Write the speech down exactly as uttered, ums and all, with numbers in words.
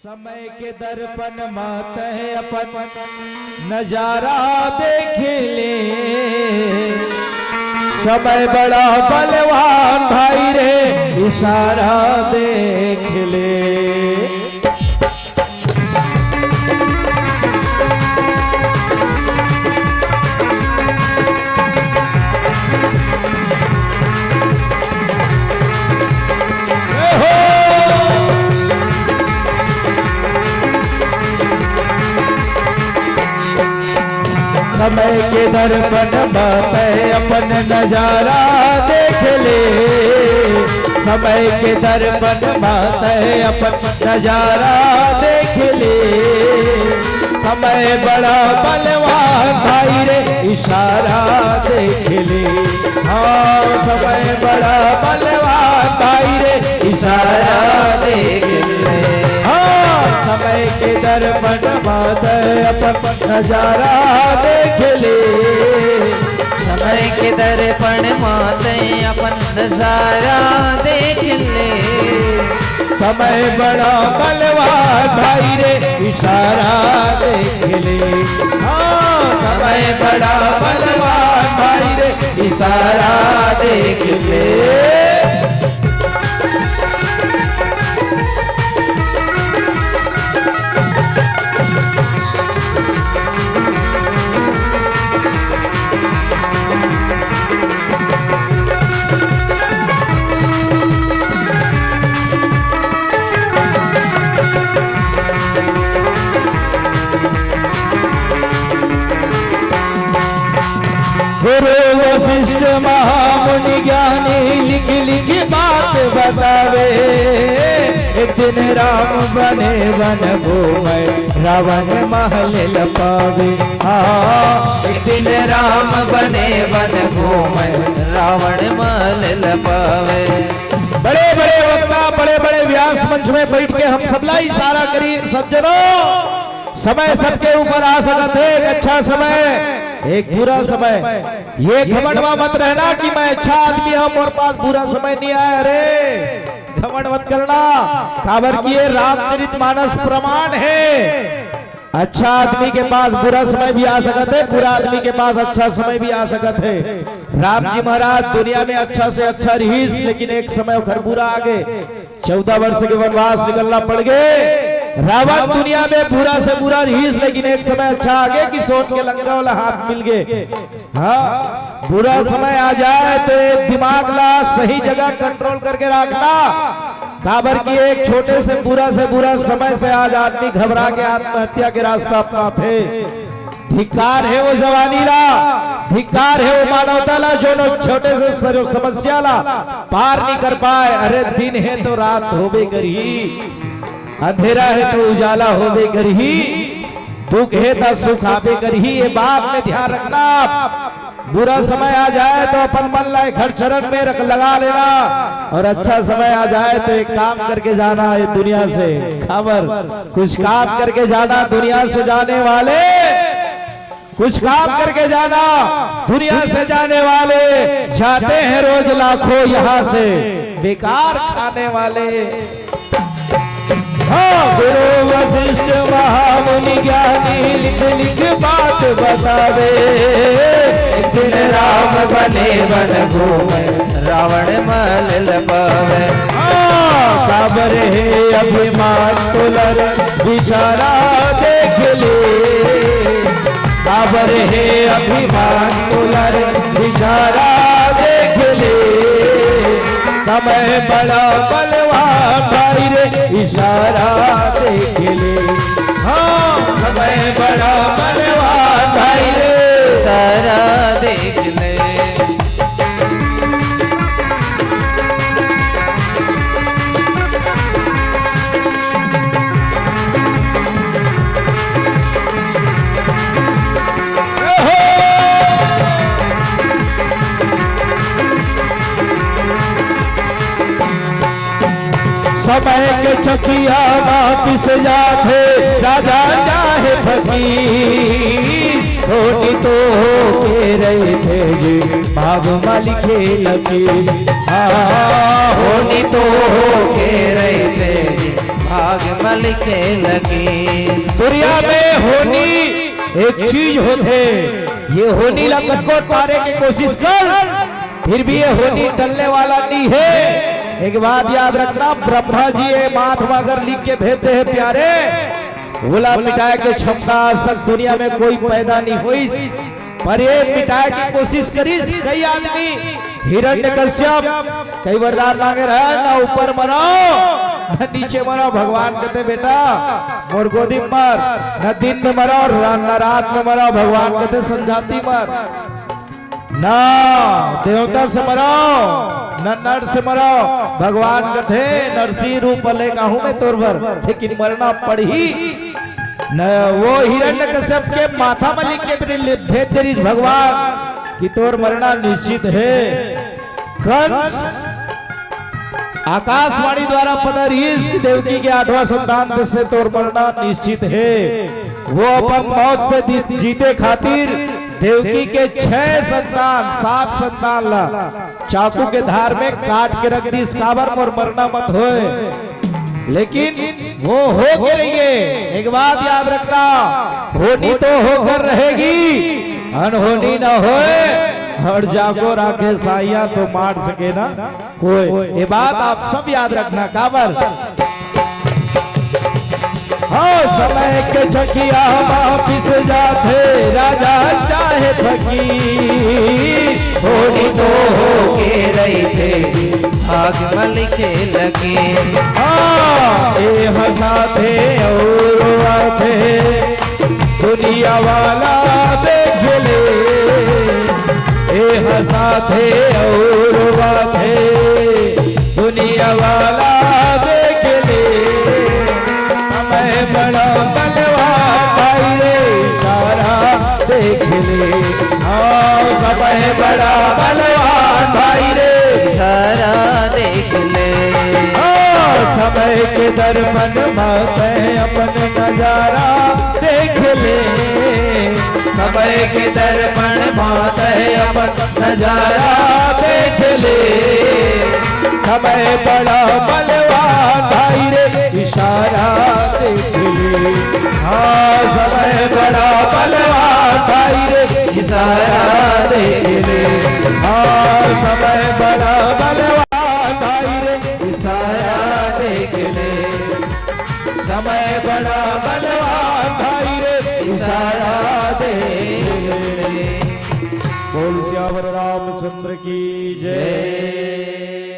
समय के दर्पण म तैं अपन नजारा देख ले। समय बड़ा बलवान भाई रे, इशारा देख ले। समय के दर्पण म तैं अपन नजारा देख ले। समय के दर्पण म तैं अपन नजारा देख ले। समय बड़ा बलवान भाई रे, इशारा देख ले। हाँ, समय बड़ा बलवान भाई रे, इशारा देख ले। हाँ, समय के दर्पण म तैं अपन नजारा देख ले। समय के दर्पण म तैं अपन नजारा देख ले। समय बड़ा बलवान भाई रे, इशारा देख ले। हाँ, समय बड़ा बलवान भाई रे, इशारा देख ले। गुरु वशिष्ठ महामुनि ज्ञानी लिख लिख बात बतावे। एक दिन राम बने वन घूमे, रावण महल लपावे। हाँ, एक दिन राम बने वन घूमे, रावण महल लपावे। बड़े बड़े वक्ता, बड़े बड़े व्यास मंच में बैठ के हम सबला इशारा करी, सज्जनों, समय सबके ऊपर आ सकत हे। एक अच्छा समय, एक बुरा समय। ये घमंड म मत रहना कि मैं अच्छा आदमी हूँ, मोर पास बुरा समय नहीं आया। अरे, घमंड मत करना, काबर कि ये रामचरित मानस प्रमाण हे। अच्छा आदमी के पास बुरा समय भी आ सकत हे, बुरा आदमी के पास अच्छा समय भी आ सकत हे। राम जी महाराज दुनिया में अच्छा से अच्छा रहिस, लेकिन एक समय ओखर बुरा आगे, चौदह वर्ष के वनवास निकलना पड़ गे। रावण दुनिया में बुरा से बुरा रहिस, लेकिन एक समय अच्छा आगे कि सोन के लंका वाला हाथ मिल गे। हाँ, बुरा समय आ जाए तो ये दिमाग ला सही जगह कंट्रोल करके रखना, काबर कि एक छोटे से बुरा से बुरा समय से आज आदमी घबरा के आत्महत्या के रास्ता अपनाथे। धिक्कार हे वो जवानी ला, धिक्कार हे वो मानवता ला, जो न छोटे से सर-, समस्या ला पार नहीं कर पाए। अरे, दिन हे तो रात होबे करही, अंधेरा हे तो उजाला होबे करही, दुख हे तो सुख आबे करही। ये बात में ध्यान रखना आप। बुरा समय आ जाए तो अपन मन ला एक घर चरण में रख, लगा लेना, और अच्छा समय आ जाए तो एक काम करके जाना ये दुनिया से। खबर, कुछ काम करके जाना दुनिया से जाने वाले, कुछ काम करके जाना दुनिया से जाने वाले। जाते हैं रोज लाखों यहाँ से बेकार खाने वाले। हाँ, गुरु वशिष्ठ महामुनि ज्ञानी लिख लिख बात बतावे। एक दिन राम बने वन घूमे, रावण महल लपावे। हाँ, काबर हे अभिमान तोला रे, विचारा देख ले। काबर हे अभिमान तोला रे, विचारा देख ले। समय बड़ा बलवान भाई रे, इशारा देख ले। हाँ, समय बड़ा बलवान भाई रे, इशारा देख ले। समय के चकिया म पिस जाथे राजा चाहे फकीर, होनी तो होके रहिथे जी भाग म लिखे लकीर। हाँ, होनी तो होके रहिथे जी भाग म लिखे लगे। दुनिया में होनी एक चीज होथे, ये होनी ला कतको टारे के कोशिश कर, फिर भी ये होनी टलने वाला नहीं है। एक बात याद रखना, ब्रह्मा जी ये माथ में अगर लिख के भेज दे है प्यारे, ओला मिटाए के क्षमता आज तक दुनिया में कोई पैदा नहीं होइस। पर ये मिटाए के कोशिश करिस कई आदमी। हिरण्यकश्यप कई वरदान मांगे रहे, "ना ऊपर मरो, ना नीचे मरो।" भगवान कहते, "बेटा, मोर गोदी में मर, ना दिन में मरो, ना रात में मरो।" भगवान कहते, "संझाती मर, ना देवता से मरो, ना नर से मरो।" भगवान कहते, "नरसिंह रूप ले कहूँ मैं तोर बर, लेकिन मरना पड़ही।" न, वो हिरण्यकश्यप के माथा में लिख के भेज दे रिहिस भगवान कि तोर मरना निश्चित है। कंस आकाशवाणी द्वारा पता रिहिस कि देवकी के आठवां संतान से तोर मरना निश्चित है। वो अपन मौत से दी-, जीते खातिर देवकी के छह संतान, सात संतान ला चाकू के धार में काट के रख दिस, काबर मोर मरना मत होए। लेकिन वो हो के रहिए। एक बात याद रखना, होनी तो होकर रहेगी, अनहोनी ना होए। और जागो राखे साइया तो मार सके ना कोई। ये बात आप सब याद रखना। काबर? हाँ, समय के चकिया वापिस जाथे, राजा चाहे फकीर। होनी तो होके रहिथे, भाग म लिखे लगे। हाँ, ए हंसाथे और आथे, दुनिया वाला देख ले। ए हंसाथे और आथे, दुनिया वाला देख ले। समय बड़ा बलवान भाई रे, इशारा देख ले। हाँ, समय बड़ा बलवान भाई रे, इशारा देख ले। हाँ, समय के दर्पण में अपन नजारा देख ले। समय के दर्पण में अपन नजारा देख ले। समय बड़ा बलवान भाई रे, इशारा देख ले। हाँ, समय बड़ा बलवान भाई रे, इशारा देख ले। हाँ, समय बड़ा बलवान भाई रे, इशारा देख ले। समय बड़ा बलवान भाई रे, इशारा देख ले। बोल सियावर रामचंद्र की जय।